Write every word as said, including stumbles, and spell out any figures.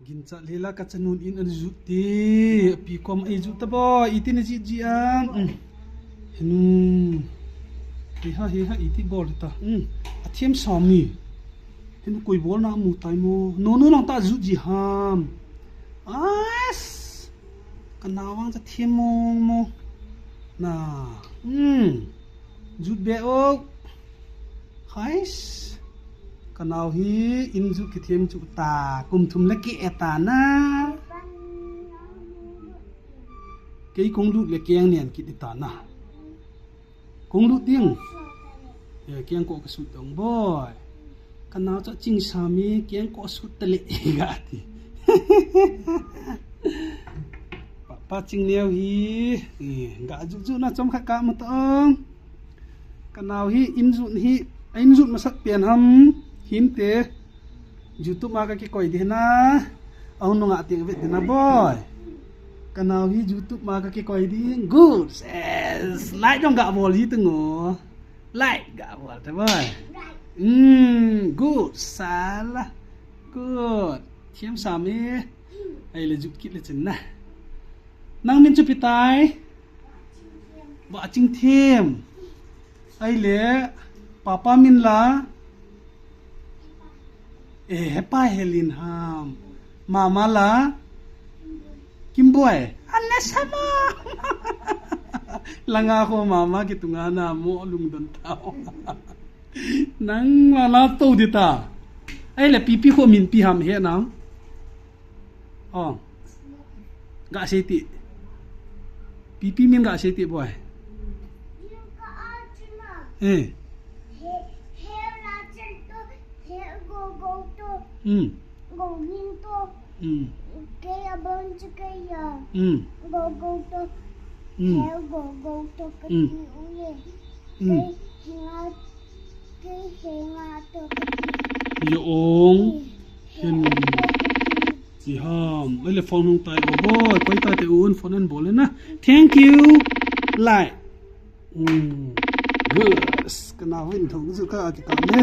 Ginchat lela kachanun in anjut te. Api kom eijut ta boi. Iti najih jih am. Hmm. Henu. Hiha, hiha, iti bol ta. Hmm. Athem sam ni. Henu koi bol na mu tai mo. Nono nang ta jut jih ham. As. Kanao vang cha them mong mong. Na. Hmm. Jut be o. Hais. Kanao hi in jut kithem chu ta. Kum thum le ki e ta na. Kei kong lut le keng nian kit ta na. Kong lut ding. Eh, keng ko kasut dong boi. Kanao cha ching sami keng ko sut ta le ga ti. Pa, pa ching neo hi. Eh, ga jut jut na chom khat ka ma tong. Kanao hi in jut hi, in jut masat pen ham hinte. YouTube ma kakikoi di na. Ahung nunga ting vet di na boi. Kanao hi YouTube ma kakikoi di. Good. Yes. Like dong ga bol hi tu ngo. Like ga bol ta boi. Hmm, good. Sala. Good. Thiam sam e. Ai le jut kit le chin na. Nang min chu pi tai. Ba ching them. Ai le, papa min la. Eh, hepa helin ham. Mama la. Kimboi. Anna sama. Langa ko mama kitunga na mo lungdon tao. Nang la la to di ta. Ai le pipi ko min pi ham he nang. Oh. Ga sei ti. Pipi min ga sei ti boi. Eh. Hmm. Hmm. Hmm. Hmm. Hmm. Yo ong. Hen. Ji ham. Ai le phone hung tai o boi. Koi tai te un phone an bol na. Thank you. Like. Mm. Yes. Kanao vin thong ju ka ki kam ne.